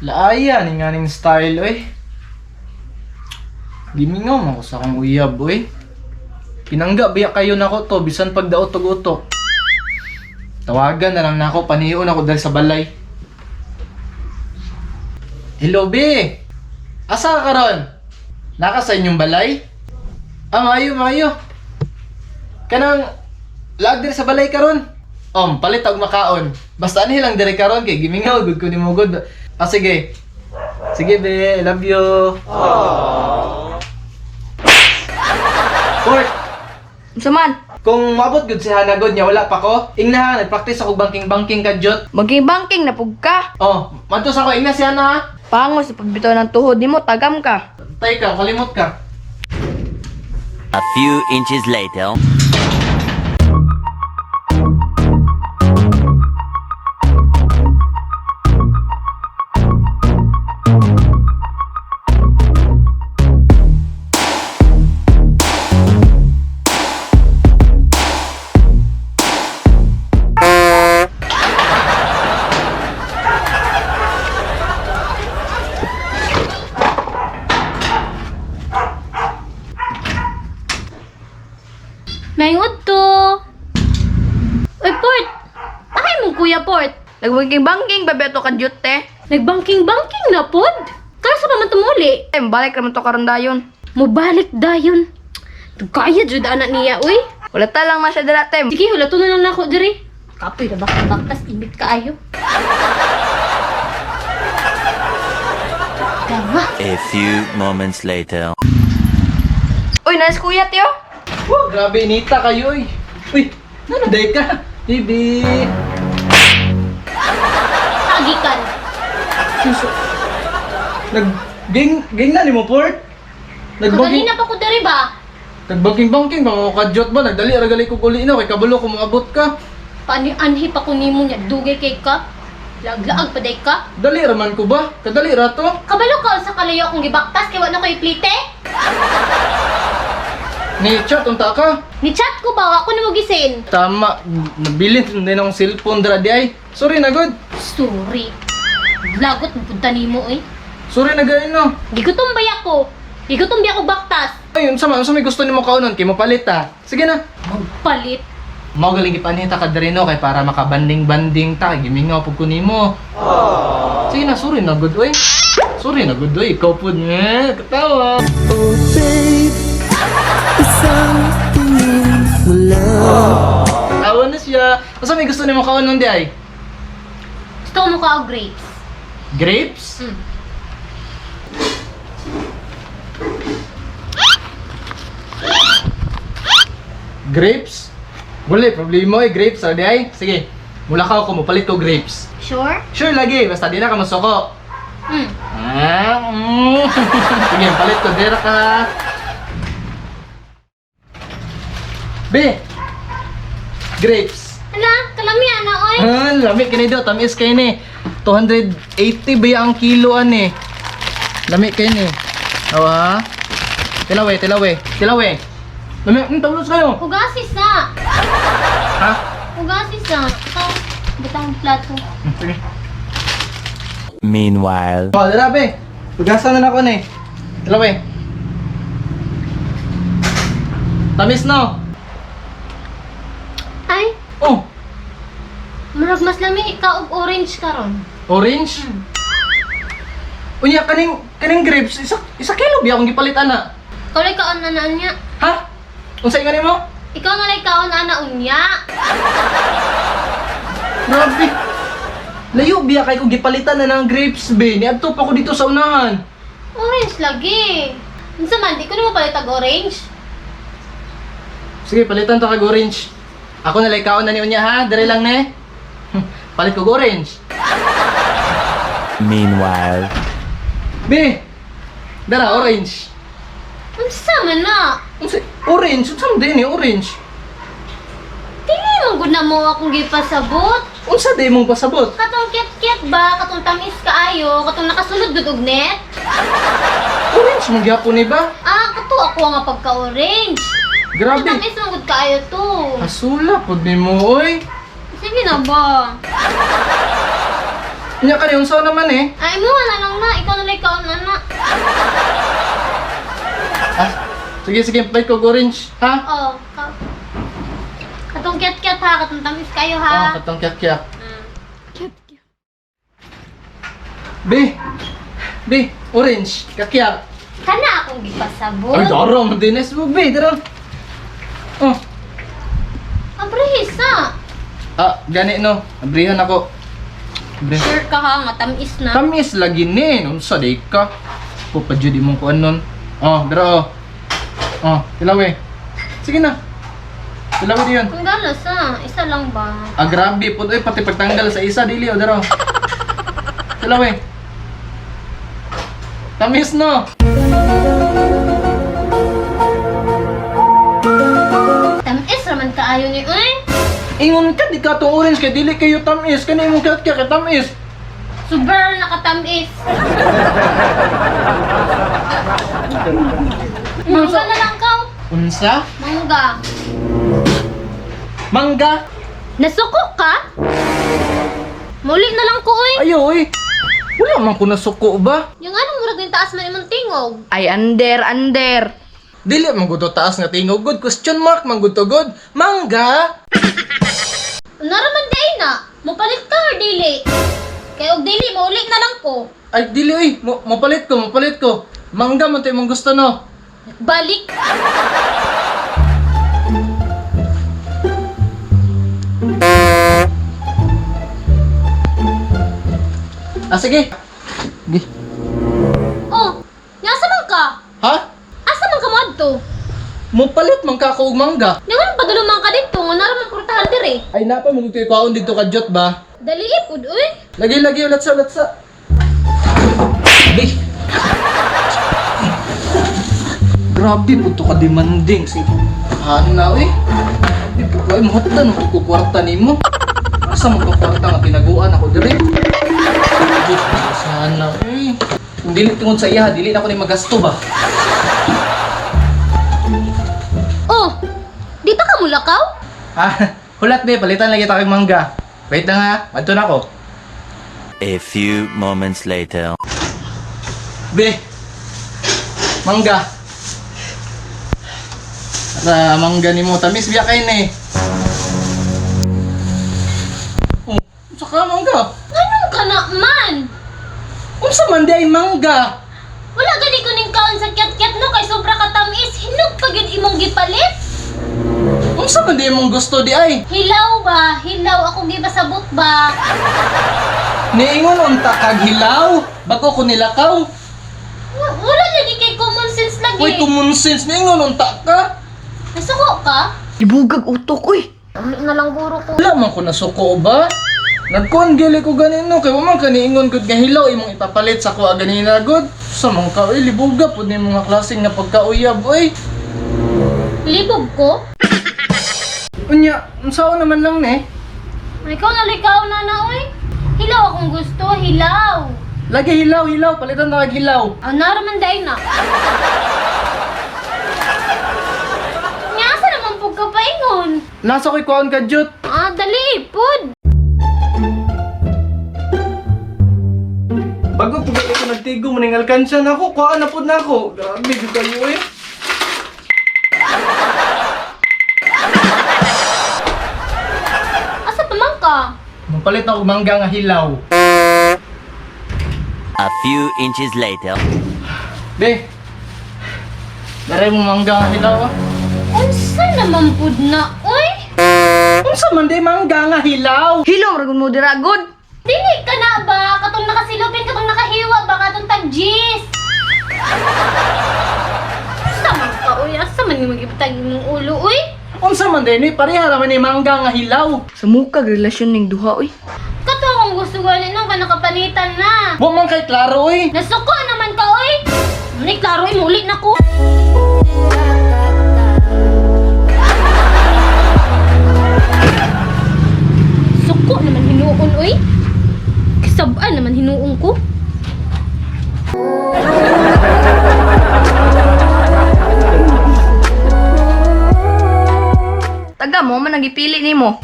Laaya ni nga ning style oy. Gimingaw man ko sa akong uyab oy. Pinangga biya kayo nako to bisan pagdaot og utok. Tawagan na lang nako paniyon ako dahil sa balay. Hello, be. Asa ka karon? Naka sa inyong balay? Ah, maayo, maayo. Kanang laag diri sa balay karon. Om, palit og makaon. Basta ani lang diri karon kay gimingaw gud ko nimo gud. Ah, sige. Sige, be. I love you. Port, Unsa man? kung maabot gud si Hana gud niya wala pa ko. Ingna ha, nagpractice ako banking-banking kadyot. Maging banking na pug ka. Oh, madto sa ako ingna si Hana ha. Pangos sa pagbitaw ng tuhod nimo, tagam ka. Tay ka, kalimot ka. A few inches later. Maingod to. Uy, Port! Akay mong kuya, Port. Nagbanking banking ba beto ka te? Nagbangking-bangking na, pod. Kaya sa pa man tumuli. Ay, balik naman to karon dayon. Mubalik dayon. Kaya jud anak niya, uy. Wala ta lang na siya dala te. Sige, wala to na lang nako diri. Kapoy na baka baktas init kaayo. Gama. A few moments later. Uy, nice kuya tiyo. Oh, grabe inita kayo oy. Uy, nano day ka? Baby. Tagikan. Nag ging ging na nimo port. Nagbanking Kaganina pa ko diri ba? nagbanking banking ba ko kadyot ba nagdali ra gali ko uli na kay kabalo ko moabot ka. Paano anhi pa ko nimo niya dugay kay ka? Laglaag pa day ka? Dali ra man ko ba? Kadali ra to. Kabalo ka sa kalayo akong gibaktas kay wa na ko iplite. Ni chat unta ka. Ni chat ko ba wa ko nimo gisin? Tama, nabilin din akong cellphone dra di ay. Sorry na good. Sorry. Lagot mo punta nimo eh. Sorry na gayon no. Gigutom ba ako? Gigutom ba ako baktas? Ayun, sama, unsa may gusto nimo kaunon kay mopalit ta. Sige na. Magpalit. Mao galing gipanhita ka diri no kay para makabanding-banding ta kay gimingaw pud ko nimo. Sige na, sorry na good oy. Sorry na good oy, ikaw pud nga katawa. Oh babe, isang tingin mo lang. Tawa na siya. Unsa may gusto nimo kaunon di ay? Gusto mo ka og grapes. Grapes? Mm. Grapes? Wala eh, problema eh, grapes ah, di ay. Sige, mula ka ako, mopalit ko grapes. Sure? Sure lagi, basta di na ka masuko. Mm. Ah. Sige, palit ko, dera ka. B. Grapes. Ala, kalamian na oy. Ah, lami kini do, tamis kay ni. 280 ba ang kilo ani? Lami kay ni. Awa. Tilawe, tilawe, tilawe. Lami, ang tawlos kayo. Hugasis na. Ha? Hugasis na. Ito, butang plato. Sige. Meanwhile. Oh, dara be. Hugasan na nako ni. Tilawe. Tamis no. Ay, Oh, murag mas lami ka og orange karon. orange. Unya kaning kaning grapes isa isa kilo biya akong gipalit ana. Ikaw lay kaon na na niya. Ha? Unsa ingon nimo? Ikaw na lay kaon ana unya. Grabe. Layo biya kay ko gipalitan na ng grapes be. Niadto pa ko dito sa unahan. Orange lagi. Unsa man di ko nimo palit og orange. Sige, palitan to kag orange. Ako na lay kaon na ni unya ha. Dire lang ne. Palit ko og orange. Meanwhile. Be. Dara orange. Unsa man na? Unsa orange? Unsa man din ni orange? Dili man gud na mo akong gipasabot. Unsa di mong pasabot? Katong kyat-kyat ba? Katong tamis kaayo? Katong nakasulod gud og net? Orange man gyapon ni ba? Ah, kato ako nga pagka-orange. Grabe. Tamis man gud kaayo to. Asula pod nimo oy. Sige na ba? Unya kani unsa naman eh? Ay mo na lang na ikaw na na. Ah, sige, sige, play ko orange, ha? Oh, ka. Katong kyat-kyat ha, katong tamis kayo Ah, ha. katong kyak-kyak. Mm. Be! Be, orange, kakyak. Kana akong gipasabot. Ay, daro, madinis mo, be, daro. Oh, Abrehis na. ah, gani no. Abrihan ako. Abrihan. Sure ka ha, nga tamis na. Tamis lagi ni, unsa day ka? Ko pa jud imong kuan nun. Oh, daro oh. Oh, tilawi. Sige na. Tilawi diyon. Kung galas ha, isa lang ba? Ah, grabe po. Ay, pati pagtanggal sa isa, dili o, daro. Tilawi. Tamis no. Tamis raman kaayo ni uy. Ingon ka, di ka tong orange kay dili kayo tamis. Kani imong kaya kay tamis. Super nakatamis. Mangga na lang kaw. Unsa? Mangga. Mangga. Nasuko ka? Muli na lang ko uy. Ayo, oy. Wala man ko nasuko ba? Yung anong murag yung taas man imong tingog? Ay, under, under. Dili man gud to taas nga tingog good question mark man gud to good. Mangga. Naraman day na. Mupalit ka or dili? Kay og dili mauli na lang ko. Ay dili oy, mo mopalit ko, mopalit ko. Mangga man to imong gusto no. Balik. Ah sige. Sige. Oh, nasa man ka? Ha? Asa man ka moadto? Mopalit man ka ako og mangga. Nga padulong man ka didto nga naraman portahan dire. Ay napa mo gud kaon didto ka jot ba? Dali pud uy. Lagi lagi ulat sa ulat sa. Bi. Grabe po to ka demanding si Hana oy. Grabe po ko ay mahutdan mo ko kwarta nimo. Asa mo ko kwarta nga tinaguan ako diri? Sana oy. Kung dili tungod sa iya, dili na ako ni magasto ba. Oh, di pa ka mulakaw? Ah, hulat be, palitan lagi ta kag mangga. Wait lang ha, madto na ako. A few moments later. Be. Mangga. Sa mangga nimo tamis biya kay ni. Oh, unsa ka mangga? Anong ka na man? Unsa man di ay mangga? Wala gani ko ning kaon sa kyat-kyat no kay sobra ka tamis. Hinog pa gyud imong gipalit. Unsa man di imong gusto di ay? Hilaw ba? Hilaw ako gipasabot ba? Niingon unta kag hilaw, bago ko nilakaw. Wala lagi kay common sense lagi. Uy, common sense niingon unta ka. Nasuko ka? Ibugag utok, uy. Uli na lang guro ko. Wala man ko nasuko ba? Nagkuan gali ko ganino kay wa man ka niingon gud nga hilaw imong ipapalit sa kuha ganina gud. Sa man ka oy libuga pud ni mga klaseng nga pagkauyab oy. Libog ko? Unya, unsaon naman lang ni? Ikaw na likaw na na oy. Hilaw akong gusto, hilaw. Lagi hilaw, hilaw, palitan na kag hilaw. Ah, naraman day na. Nga asa naman pug ka paingon? Nasa ko'y kuan ka jut. Ah, dali pud. Bago pug ko nagtigo maning alkansya na ako, kuan na pud na ako. Grabe jud kayo eh. Asa pa man ka? Mapalit na og mangga nga hilaw. A few inches later. Be. Dere mo mangga nga hilaw ah. Unsa naman pud na oy? Unsa man di mangga nga hilaw? Hilaw, ragun mo dira, good. Dili ka na ba? Katong nakasilupin, katong nakahiwa ba? Katong tag-gis. Asa man ka oy? Asa man yung magipatag imong ulo oy? Unsa man din ni pareha ra man ni mangga nga hilaw. Sa mukag relasyon ning duha, uy. Kato akong gusto gani nung ka nakapanitan na. Wa man kay klaro oy. Nasuko naman ka oy. Muni klaro oy, muli na ko. Suko naman hinuon oy. Kisab-an naman hinuon ko. Taga mo man nagipili nimo.